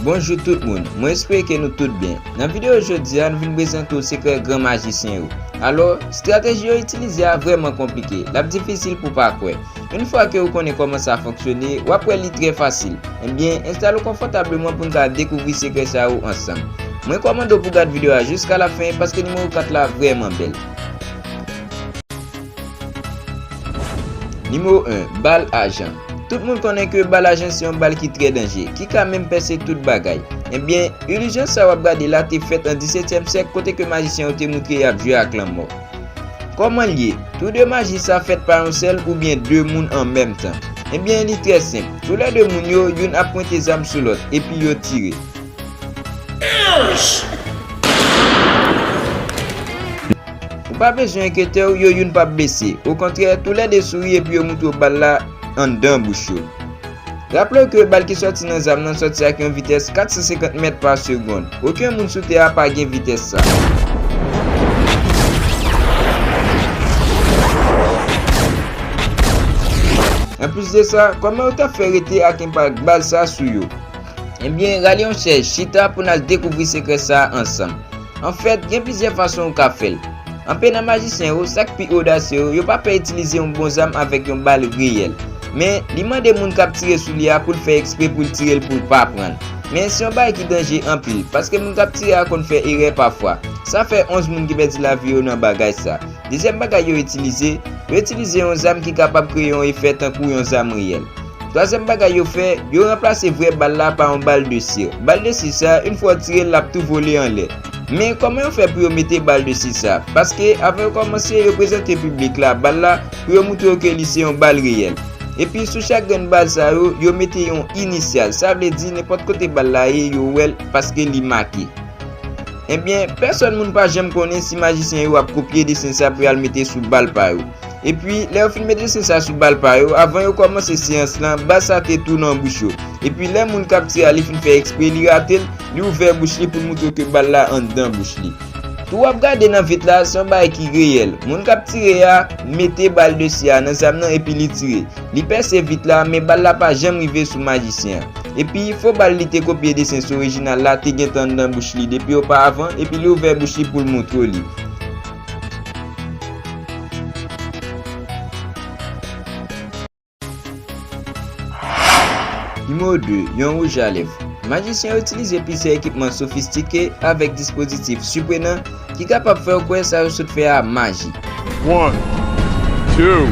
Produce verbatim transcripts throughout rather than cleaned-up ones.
Bonjou tout moun, mwen espere ke nou tout byen. Nan videyo jodi a, nou vin prezante w sekrè gran majisyen yo. Alò, estrateji yo itilize a vrèman konplike, l ap difisil pou w pa kwè. Yon fwa ke w konnen kòman sa fonksyone, w ap wè li trè fasil. Ebyen, enstale w konfòtableman pou n ka dekouvri sekrè sa yo ansanm. Mwen rekòmande w pou w gade videyo a jiska lafen paske nimewo kat la vrèman bèl. Nimewo en, bal ajan. Tout moun konnen ke bal ajan se yon bal ki trè danje, ki ka menm pèse tout bagay. Ebyen, ilizyon sa w ap gade la te fèt an disetyèm syèk kote ke majisyen yo te moutre y ap jwe ak lanmò. Kòman l ye? Tou de maji sa fèt pa yon sèl oubyen de moun an menm tan? Ebyen, li trè senp. Toulède moun yo, youn ap pwente zam sou lòt, epi yo tire. Ou pa bezwen enkyete w, yo youn p ap blese. Okontrè, toulède souri epi yo moutre w bal la anndan bouch yo. Raple w ke bal ki sòti nan zam nan sòti ak yon vitès kat san senkant mèt pa segonn. Okenn moun sou tè a pa gen vitès sa. Anplis de sa, kòman yo t ap fè rete ak enpak bal sa sou yo? Ebyen, rale yon chèz, chita pou n al dekouvri sekrè sa a ansanm. Anfèt, gen plizyè fason ou ka fè l. Anpe nan majisyen yo, sa k pi odasye yo, yo pa pè itilize yon bon zam avèk yon bal reyèl. Men, li mande moun k ap tire sou li a pou l fè eksprè pou l tire l pou l pa pran l. Men, se yon bagay ki danje anpil, paske moun k ap tire a konn fè erè pafwa. Sa fè onz moun ki pèdi lavi yo nan bagay sa. Dezyèm bagay yo itilize, yo itilize yon zam ki kapab kreye yon efè tankou yon zam reyèl. Twazyèm bagay yo fè, yo ranplase vrè bal la pa yon bal de sir. Bal de sir sa, yon fwa w tire l, l ap tou vole anlè. Men, kòman yo fè pou yo mete bal de sir sa? Paske, avan yo kòmanse, yo prezante piblik la bal la pou yo moutre yo ke li se yon bal reyèl. Epi, sou chak grenn bal sa yo, yo mete yon inisyal. Sa vle di, nenpòt kote bal la ye, yo wè l paske li make. Ebyen, pèsòn moun pa janm konnen si majisyen yo ap kopye desen sa pou y al mete sou bal pa yo. Epi, lè yo fin mete desen sa sou bal pa yo, avan yo kòmanse seyans lan, bal sa te tou nan bouch yo. Epi, lè moun k ap tire a li fin fè eksprè, li rate l, li ouvè bouch li pou l moutre ke bal la anndan bouch li. Tou w ap gade nan vit la, se yon bagay ki reyèl. Moun k ap tire a mete bal de sir a nan zam nan epi li tire. Li pèse vit la, men bal la pa janm rive sou majisyen an. Epi, fo bal li te kopye desen sou orijinal la te gentan anndan bouch li depi oparavan, epi li ouvè bouch li pou l moutre w li. Nimewo de, yon wouj a lèv. Majisyen yo itilize plizyè ekipman sofistike avèk dispozitif siprenan ki kapab fè w kwè sa yo sot fè a maji. One, two,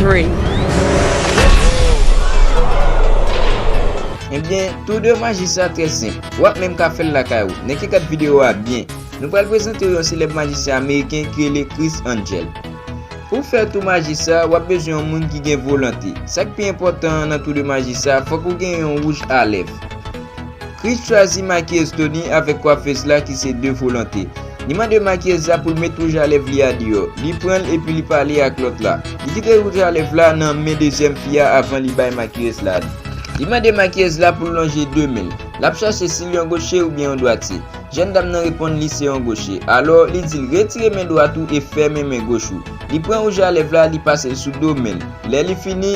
three. Ebyen, tou de maji sa trè senp. W ap menm ka fè l lakay ou. Nan ki kat videyo a byen, nou pral prezante w yon selèb majisyen ameriken ki rele Criss Angel. Pou w fè tou maji sa, w ap bezwen yon moun ki gen volonte. Sa k pi enpòtan an nan tou de maji sa, fòk ou gen yon wouj a lèv. Criss chwazi makiyèz Tony avèk kwafèz la ki se de volonte. Li mande makiyèz la pou l met wouj a lèv li a deyò. Li pran l epi li pale ak lòt la. Li kite wouj a lèv la nan men dezyèm fi a avan li bay makiyèz la li. Li mande makiyèz la pou l lonje de men l. L ap chache si l yon goche oubyen yon dwatye. Jèn dam nan reponn li se yon goche. Alò, li di l retire men dwat ou e fèmen men goch ou. Li pran wouj a lèv la, li pase l sou do men l. Lè li fini,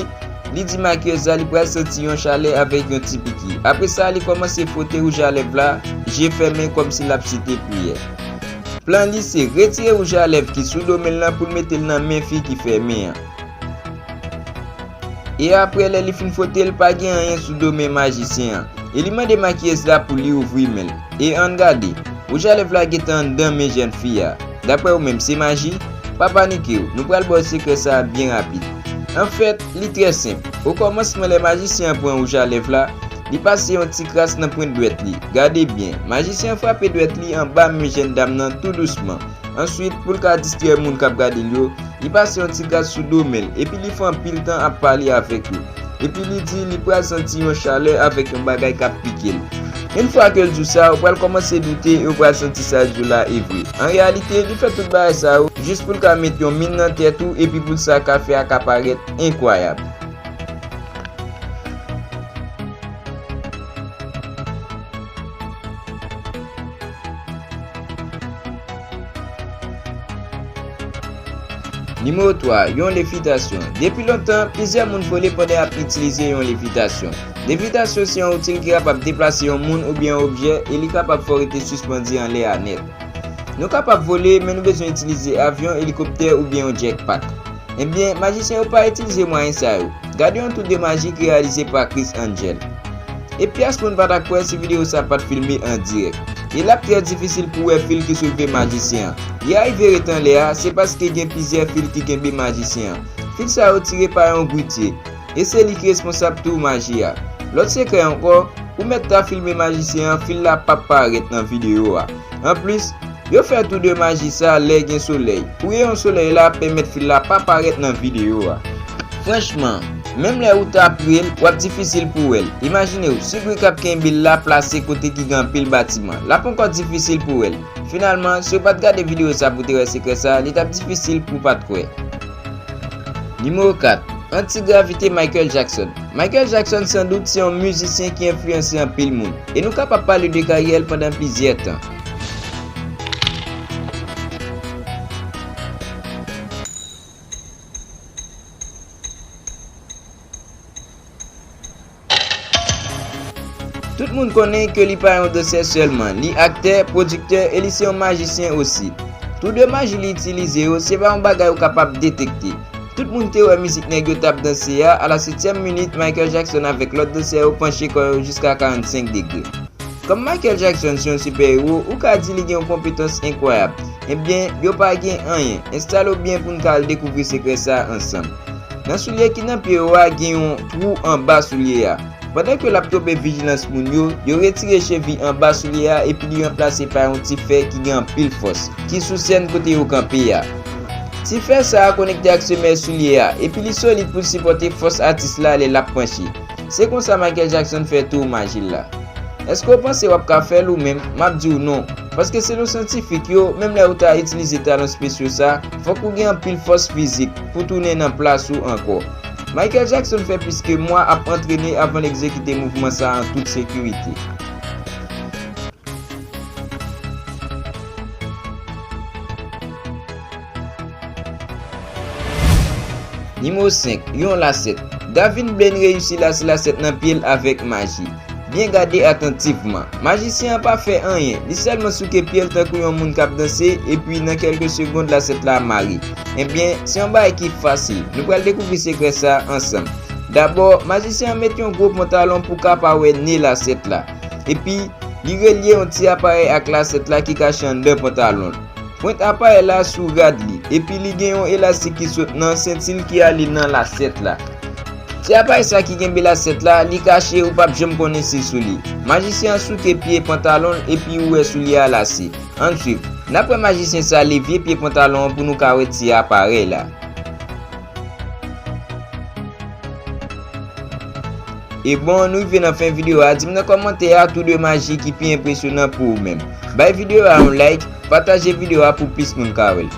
li di makiyèz la li pral santi yon chalè avèk yon ti piki. Apre sa, li kòmanse fwote wouj a lèv la, je fèmen kòmsi l ap site priyè. Plan li se retire wouj a lèv ki sou do men l lan pou l mete l nan men fi ki fèmen an. E apre, lè li fin fwote l, pa gen anyen sou do men majisyen an. E li mande makiyèz la pou li ouvri men l. E ann gade, wouj a lèv la gentan anndan men jèn fi a. Daprè w menm, se maji? Pa panike w, nou pral ba w sekrè sa a byen rapid. Anfèt, li trè senp. Okòmansman, lè majisyen an pran wouj a lèv la, li pase yon ti kras nan pwent dwèt li. Gade byen, majisyen an frape dwèt li anba men jèn dam nan tou dousman. Answit, pou l ka distrè moun k ap gade l yo, li pase yon ti kras sou do men l, epi li fè anpil tan ap pale avèk yo. Epi li di li pral santi yon chalè avèk yon bagay k ap pike l. Yon fwa ke l di w sa, ou pral kòmanse doute e ou pral santi sa l di w la e vre. An reyalite, li fè tout bagay sa yo jis pou l ka met yon min nan tèt ou epi pou l sa ka fè a ka parèt enkwayab. Nimewo twa, yon levitasyon. Depi lontan, plizyè moun vole pandan y ap itilize yon levitasyon. Levitasyon se yon outil ki kapab deplase yon moun oubyen yon objè e li kapab fè w rete sispann anlè a nèt. Nou kapab vole, men nou bezwen itilize avyon, elikoptè oubyen yon jetpack. Ebyen, majisyen yo pa itilize mwayen sa yo. Gade yon tour de maji ki reyalize pa Criss Angel. E pyès moun pa ta kwè si videyo sa pa t filme an dirèk. E l ap trè difisil pou w wè fil ki soulve majisyen an. Li arive ret anlè a, se paske gen plizyè fil ki kenbe majisyen an. Fil sa yo tire pa yon gwitye. E se li ki responsab tou maji a. Lòt sekrè ankò, ou mèt ta filme majisyen an, fil la p ap parèt nan videyo a. Anplis, yo fè tour de maji sa lè gen solèy. Pou reyon solèy la pèmèt fil la pa parèt nan videyo a. Franchman, menm lè ou ta pre l, w ap difisil pou w wè l. Imajine w, si gri k ap kenbe l la plase kote ki gen anpil batiman, l ap ankò difisil pou w wè l. Finalman, si w pa t gade videyo sa pou te wè sekrè sa, li t ap difisil pou w pa t kwè. Nimewo kat, antigravite Michael Jackson. Michael Jackson sandout se yon mizisyen ki enfliyanse anpil moun, e nou kapab pale de karyè l pandan plizyè tan. Tout moun konnen ke li pa yon dansè sèlman, li aktè, pwodiktè e li se yon majisyen osi. Tour de maji li itilize yo, se pa yon bagay ou kapab detekte. Tout moun te wè mizik nèg yo t ap danse a, a la setyèm minit, Michael Jackson avèk lòt dansè yo panche kò yo jiska karannsenk degre. Kòm Michael Jackson se yon sipè ewo, ou ka di li gen yon konpetans enkwayab. Ebyen, yo pa gen anyen. Enstale w byen pou n ka al dekouvri sekrè sa a ansanm. Nan soulye ki nan pye w a, gen yon twou anba soulye a. Pandan ke l ap twope vijilans moun yo, yo retire chevi anba soulye a epi li ranplase pa yon ti fè ki gen anpil fòs, ki sou sèn kote yo kanpe a. Ti fè sa a konekte ak semèy soulye a, epi li solid pou l sipòte fòs atis la lè l ap panche. Se konsa Michael Jackson fè tour maji l la. Èske w panse w ap ka fè l ou menm? M ap di w non. Paske selon syantifik yo, menm lè ou ta itilize talan espesyal sa, fòk ou gen anpil fòs fizik pou tounen nan plas ou ankò. Michael Jackson fè plis ke mwa ap antrene avan l egzekite mouvman sa a an tout sekirite. Nimewo senk, yon lasèt. Davin Blaine reyisi lase lasèt nan pye l avèk maji. Byen gade atantivman. Majisyen an pa fè anyen, li sèlman souke pye l tankou yon moun k ap danse, epi nan kèlke segond lasèt la mare. Ebyen, se yon bagay ki fasil. Nou pral dekouvri sekrè sa a ansanm. Dabò, majisyen an met yon gwo pantalon pou w ka pa wè ne lasèt la. Epi, li relye yon ti aparèy ak lasèt la ki kache anndan pantalon l. Pwent aparèy la sou rad li, epi li gen yon elastik ki sot nan senti l ki ale nan lasèt la. Ti aparèy sa ki kenbe lasèt la, li kache, ou p ap janm konnen si l sou li. Majisyen an souke pye pantalon l epi ou wè soulye a lase. Ann swiv. N ap wè majisyen sa leve pye pantalon an pou nou ka wè ti aparèy la. E bon, nou rive nan fen videyo a. Di m nan kòmantè a tour de maji ki pi enpresyonan pou ou menm. Bay videyo a yon like, pataje videyo a pou plis moun ka wè l.